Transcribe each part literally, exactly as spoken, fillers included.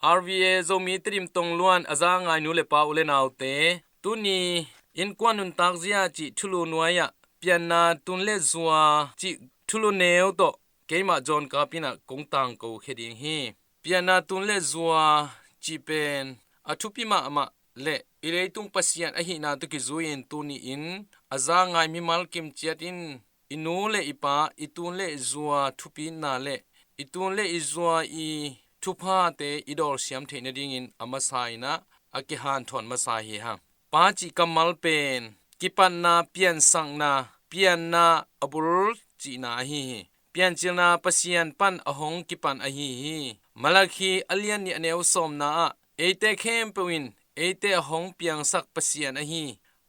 R V A Zomi Tedim Tongluan a za ngai nu le pa u le naute, tuni innkuan nuntak zia cih thulu nuai-ah pianna tun le zua cih thulu neu tawh keimah John Kapin ah kong tangko khia ding hi. Pianna tun le zua cih pen a thupi mahmah le i leitung Pasian ahihna tawh kizui-in tuni-in a za ngai mimal kimciat in i nu le i pa, i tun le i zua thupitna le i tun le i zua i thuphate i dawlsiam theih nadingin a masa in ah a kihanthawn masa hi hang. Pa cih kammal pen kipatna, piansakna, pianna a bul cihna ahi hi. Piancilna Pasian pan a hong kipan ahi hi. Malakhi a lian nih a neu sawmna ah eite khempeuh in eite a hong piangsak Pasian ahi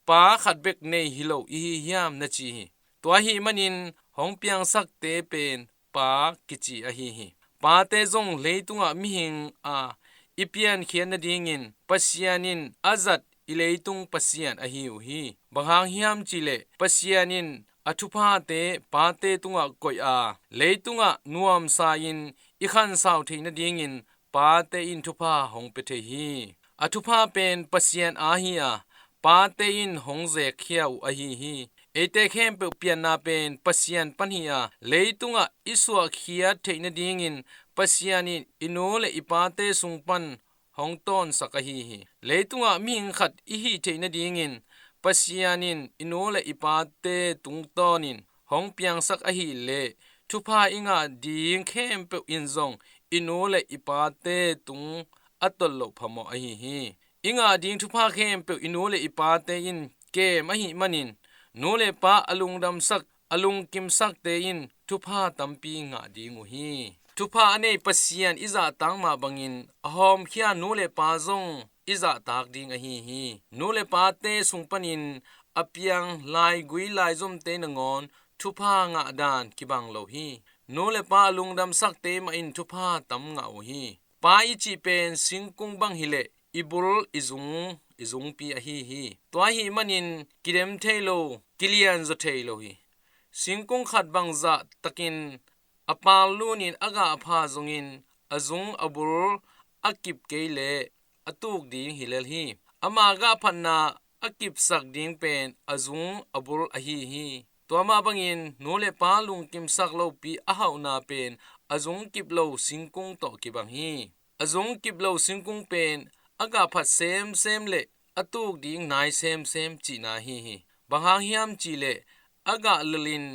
pa khat bek nei hi lo i hi hiam na ci hi. Tua ahih manin hong piangsakte pen pa kici ahi hi. Pate zong leitungah mihing a i piankhiat nadingin Pasian in a zat i leitung Pasian ahi uh hi. Bang hang hiam cihleh Pasian in a thuphate pate tungah koih a, leitungah nuamsa-in i khansau theih nadingin pate in thupha hong pia thei hi. A thupha pen Pasian aa hi a, pate in hong zekkhia uh ahi hi. Eite khempeuh pianna pen Pasian pan hi a, leitungah i suahkhiat theih nadingin Pasian in i nu le i pate sung pan hong tawnsak ahi hi. Leitungah mihing khat i hih theih nadingin Pasian in i nu le i pate tungtawnin hong piangsak ahih leh thupha i ngah ding khempeuh in zong i nu le i pate tung a tolh loh phamawh ahi hi. I ngah ding thupha khempeuh i nu le i pate in kem ahih manin nu le pa a lungdamsak, a lungkimsakte in thupha tampi ngah ding uh hi. Thupha a nei Pasian i zahtak mah bangin a hawmkhia nu le pa zong i zahtak ding ahi hi. Nu le pate sung panin a piang laigui laizomte nangawn thupha ngah dan kibang lo hi. Nu le pa a lungdamsakte mah in thupha tam ngah uh hi. Pa i cih pen singkung bang hileh i bul i zung, i zungpi ahi hi. Tua ahih manin kidem thei lo, kilianzaw thei lo hi. Singkung khat bangzah takin a pal lunin a gah pha zongin a zung a bul a kip kei leh a tuk ding hi lel hi. Ama gah phatna a kipsak ding pen a zung a bul ahi hi. Tua mah bangin nu le pa lungkimsak lopi a hauhna pen a zung kip lo singkung tawh kibang hi. A zung kip lo singkung pen a gah phat semsem le a tuk ding nai semsem cihna ahi hi. Bang hang hiam cihleh a gah lelin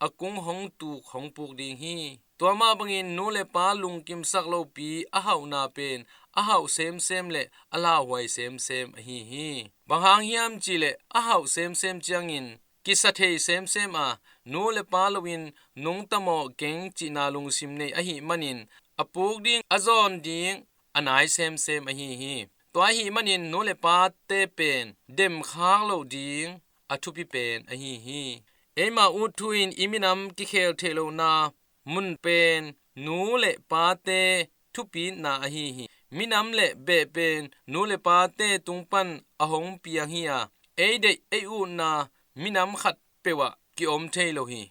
a kung hong tuk hong puk ding hi. Tua mah bangin nu le pa lungkimsak lopi a hauhna pen a hauh semsem le a lauhuai semsem ahi hi. Bang hang hiam cihleh a hauh semsem ciangin kisa thei semsem a, nu le pa loin nungta mawh keng cihna lungsim nei ahih manin a puk ding, a zawn ding a nai semsem ahi hi. Tua ahih manin nu le pate pen demkhak loh ding a thupi pen ahi hi. Eima ut thu in i minam kikhel theih lohna mun pen nu le pate thupitna ahi hi. Minam le beh pen nu le pate tung pan a hong piang hi a, ei deih ei utna minam khat peuh ah ki-om thei lo hi.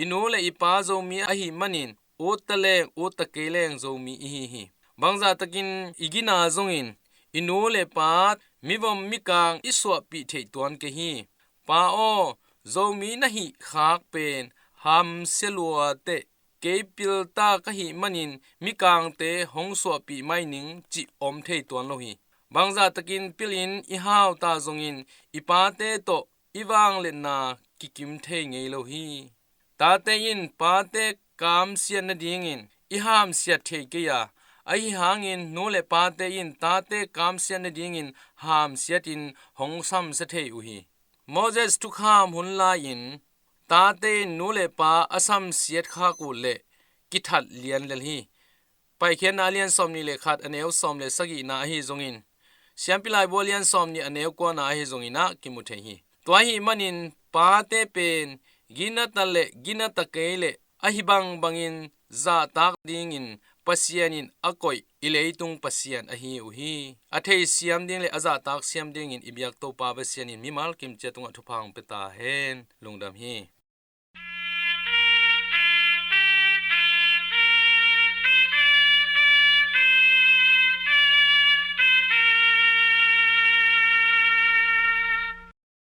I nu le i pa Zomi ahih manin ut ta leng ut ta kei leng Zomi i hi hi. Bangzah takin i gina zongin i nu le pa, mivom mikang i suahpih theih tuan kei hi. Pa aw, Zomi na hih khak pen hamsia lua teh, kei pilta ka hih manin mikangte hong suahpih mai ning cih om thei tuan lo hi. Bangzah takin pilin i hau ta zongin i pate tawh i vangliatna kikim thei ngei lo hi. Tate in pate kamsiat nadingin i hamsiat thei kei a, ahi hangin nu le pate in tate kamsiat nadingin hamsiatin hong samsia thei uh hi. Moses thukham hun lai-in tate in nu le pa a samsiat khak uh leh kithat lian lel hi. Paikhiatna a lian sawmnih le khat a neu sawm le sagihna ahi zongin, Siampi Laibu a lian sawmnih a neu kuana ahi zongin ah kimu thei hi. Tua ahih manin pate pen ginata le ginata kei le ahi bangbangin zahtak dingin Pasian in a koih i leitung Pasian ahi uh hi. A theisiam ding le a zahtak siam dingin i biak Topa Pasian in mimal kimciat tungah thupha hong pia ta hen. Lungdam hi.